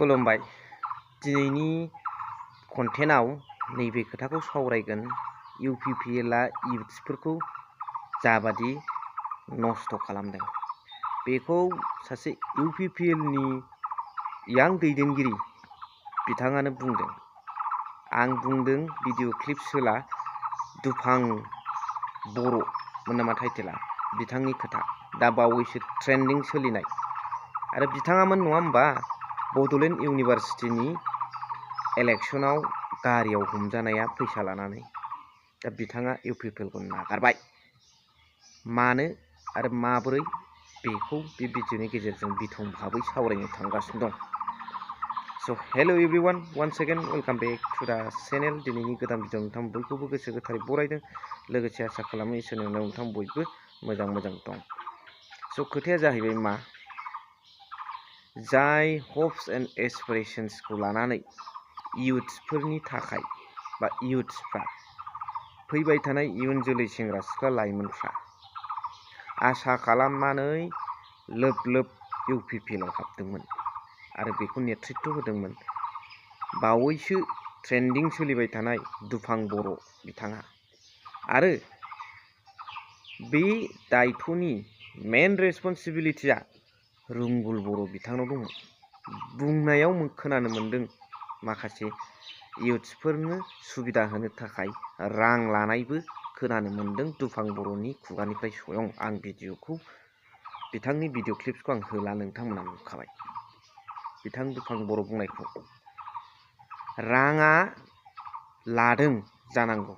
खुलुमबाय। दिनैनि कन्टेन्टआव नैबे खोथाखौ सावरायगोन इउपिपिएलआ इयुथ्सफोरखौ जाबादि नस्थ' खालामदों। बेखौ सासे इउपिपिएलनि यां दैदेनगिरि बिथाङानो बुंदों। आं बुंदों भिडिअ क्लिप्स होला दुफां बर'मोन नामा टाइटेला बिथांनि खोथा दा बावैसो ट्रेन्डिं सोलिनाय आरो बिथाङामोन नङा होमबा बड'लेण्ड इउनिभारसिटिनि इलेक्सनाव गारियाव हमजानाया फैसा लानानै दा बिथाङा इउपिपिएलखौ नागारबाय। मानो आरो माबोरै बेखौ बे भिडिअनि गेजेरजों बिथं भाबै सावरायनो थांगासिनो दं। So' hello' everyone once again welcome back to the channel. दिनैनि गोदान भिडिअ नोंथां बयखौबो गोसो गोथारै बरायदों। लोगोसे आसा खालामो इसोरनि अननायाव नोंथां बयबो मोजां दं। स' खोथाया जाहैबाय मा जाय हप्स एन्ड एसपिरेशन्सखौ लानानै इयुथ्सफोरनि थाखाय बा इयुथ्सफ्रा फैबाय थानाय इयुन जोलै सेंग्रा सिख्ला लाइमोनफ्रा आसा खालामनानै लोब लोब इउपिपिएलआव हाबदोंमोन आरो बेखौ नेतृत्व होदोंमोन बावैसो ट्रेन्डिं सोलिबाय थानाय दुफां बर' बिथाङा। आरो बे दायथ'नि मेन रेसपन्सिबिलिटिया रुंगुल बर' बिथांनाव दंमोन। बुंनायाव खोनानो मोन्दों माखासे इयुथ्सफोरनो सुबिदा होनो थाखाय रां लानायबो खोनानो मोन्दों दुफां बर'नि खुगानिफ्राय स्वयं। आं भिडिअखौ बिथांनि भिडिअ क्लिप्सखौ आं होला, नोंथांमोना नुखाबाय बिथां दुफां बर' बुंनायखौ। राङा लादों जानांगौ।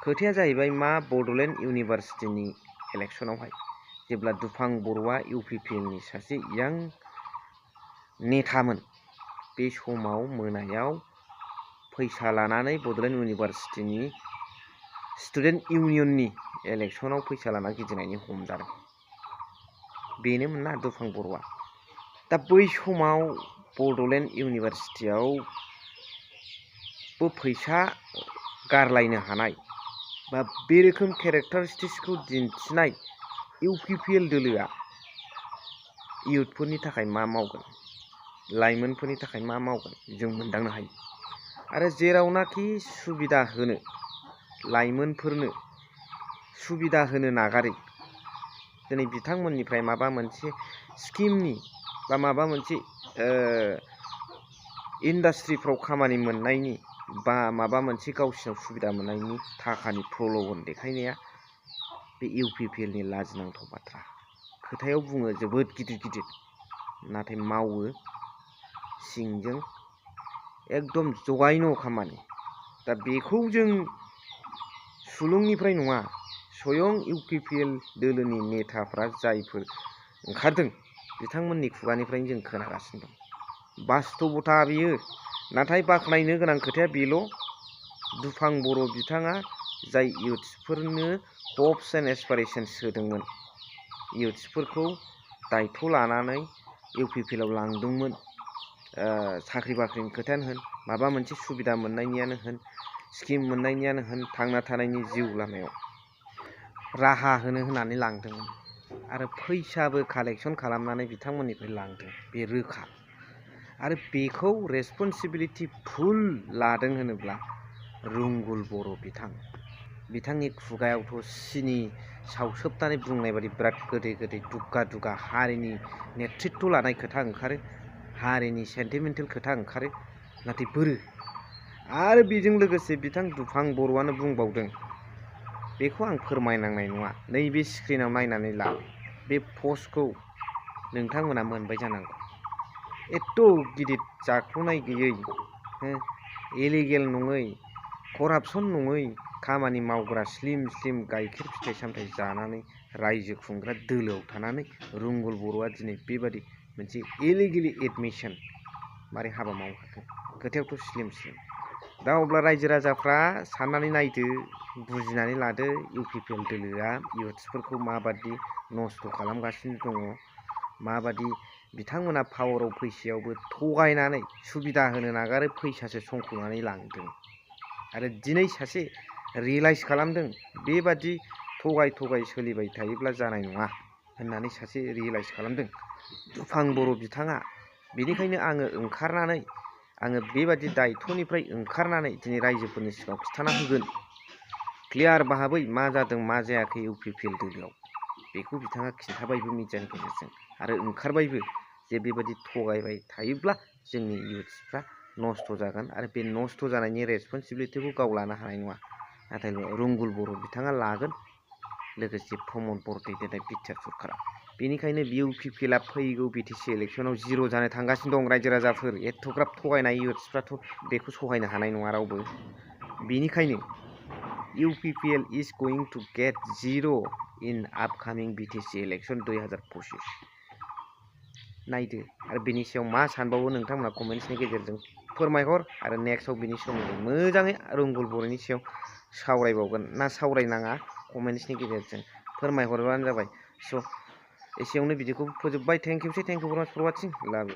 खोथाया जाहैबाय मा बड'लेण्ड इउनिभारसिटिनि इलेक्सनावहाय जेब्ला दुफां बर'आ इउपिपिएलनि सासे यां नेतामोन बे समाव मोनायाव फैसा लानानै बड'लेण्ड इउनिभारसिटिनि स्टुडेन्ट इउनियननि इलेक्सनाव फैसा लाना गिदिंनायनि हमजादों। बेनोमोन ना दुफां बर'आ। दा बै समाव बड'लेण्ड इउनिभारसिटियावबो फैसा गारलायनो हानाय बा बे रोखोम केरेक्टारिस्टिक्सखौ दिन्थिनाय इउपिपिएल दोलोआ इयुथफोरनि थाखाय मा मावगोन, लाइमोनफोरनि थाखाय मा मावगोन जों मोनदांनो हायो। आरो जेरावनाखि सुबिदा होनो लाइमोनफोरनो सुबिदा होनो नागारै दिनै बिथांमोननिफ्राय माबा मोनसे स्किमनि बा माबा मोनसे इन्डास्ट्रिफ्राव खामानि मोननायनि बा माबा मोनसे गावसिनाव सुबिदा मोननायनि थाखानि प्रल'भन देखायनाया बे इउपिपिएलनि लाजिनांथाव बाथ्रा। खोथायाव बुङो जोबोद गिदिर गिदिर, नाथाय मावो सिंजों एकदम जगायन' खामानि। दा बेखौ जों सुलुंनिफ्राय नङा, स्वयं इउपिपिएल दोलोनि नेताफ्रा जायफोर ओंखारदों बिथांमोननि खुगानिफ्रायनो जों खोनागासिनो दं। बास्तबता बेयो। नाथाय बाख्नायनो गोनां खोथाया बेल' दुफां बर' बिथाङा जाय इयुथ्सफोरनो हप्स एन्ड एसपिरेशन्स होदोंमोन, इयुथ्सफोरखौ दायथ' लानानै इउपिपिएलआव लांदोंमोन। साख्रि बाख्रिनि खोथायानो होन, माबा मोनसे सुबिदा मोननायनियानो होन, स्किम मोननायनियानो होन, थांना थानायनि जिउ लामायाव राहा होनो होननानै लांदोंमोन आरो फैसाबो कालेक्सन खालामनानै बिथांमोननिफ्राय लांदों, बे रोखा। आरो बेखौ रेसपन्सिबिलिटि फुल लादों होनोब्ला रुंगुल बर' बिथांनि खुगायावथ' सिनि सावसोबनानै बुंनाय बादि बिराद गोदै गोदै दुगा दुगा हारिनि नेतृत्व लानाय खोथा ओंखारो, हारिनि सेन्टिमेन्टेल खोथा ओंखारो। नाथाय बोरो आरो बेजों लोगोसे बिथां दुफां बर'आनो बुंबावदों, बेखौ आं फोरमायनांनाय नङा, नैबे स्क्रिनाव नायनानै ला। बे पस्टखौ नोंथांमोना मोनबाय जानांगौ। एथ' गिदिर जाख्ल'नाय गैयै, इलिगेल नङै, करापसन नङै खामानि मावग्रा स्लिम स्लिम गाइखेर फिथाइ सामथाइ जानानै रायजो खुंग्रा दोलोआव थानानै रुंगुल बर'आ दिनै बेबादि मोनसे इलिगेलि एडमिसन मारै हाबा मावनो हाखो? खोथायावथ' स्लिम स्लिम। दा अब्ला रायजो राजाफ्रा साननानै नायदो, बुजिनानै लादो इउपिपिएल दोलोआ इयुथ्सफोरखौ माबादि नस्थ' खालामगासिनो दङ, माबादि बिथांमोना पावाराव फैसेयावबो थगायनानै सुबिदा होनो नागारो फैसासो संख'नानै लांदों। आरो दिनै सासे रियेलाइज खालामदों बेबादि थगाय थगाय सोलिबाय थायोब्ला जानाय नङा होननानै सासे रियेलाइज खालामदों दुफां बर' बिथाङा। बेनिखायनो आङो ओंखारनानै आङो बेबादि दायथ'निफ्राय ओंखारनानै दिनै रायजोफोरनि सिगाङाव खिथाना होगोन क्लियार भाबै मा जादों मा जायाखै इउपिपिएल दोलोआव बेखौ बिथाङा खिन्थाबायबो मिडियानि गेजेरजों आरो ओंखारबायबो जे बेबायदि थगायबाय थायोब्ला जोंनि इयुथ्सफ्रा नस्थ' जागोन आरो बे नस्थ' जानायनि रेसपन्सिबिलिटिखौ गाव लानो हानाय नङा नाथाय रुंगुल बर' बिथाङा लागोन लोगोसे प्रमद बर' दैदेननाय बिटिआर सरकारा बेनिखायनो इउपिपिएलआ फैगौ बिटिसि इलेक्सनाव जिर' जानो थांगासिनो दं रायजो राजाफोर एथ'ग्राब थगायनाय इयुथ्सफ्राथ' बेखौ सहायनो हानाय नङा रावबो बेनिखायनो UPPL is going to get zero in upcoming BTC election 2025 नायदो आरो बेनि सायाव मा सानबावो नोंथांमोना कमेन्ट्सनि गेजेरजों फोरमायहर आरो नेक्स्टआव बिनि सोमोन्दै मोजाङै रुंगुल बर'नि सायाव सावरायबावगोन ना सावरायनाङा कमेन्ट्सनि गेजेरजों फोरमायहरबानो जाबाय स' एसेयावनो भिडिअखौ फोजोबबाय थेंक इउ भेरि माच फर वाचिं लाभ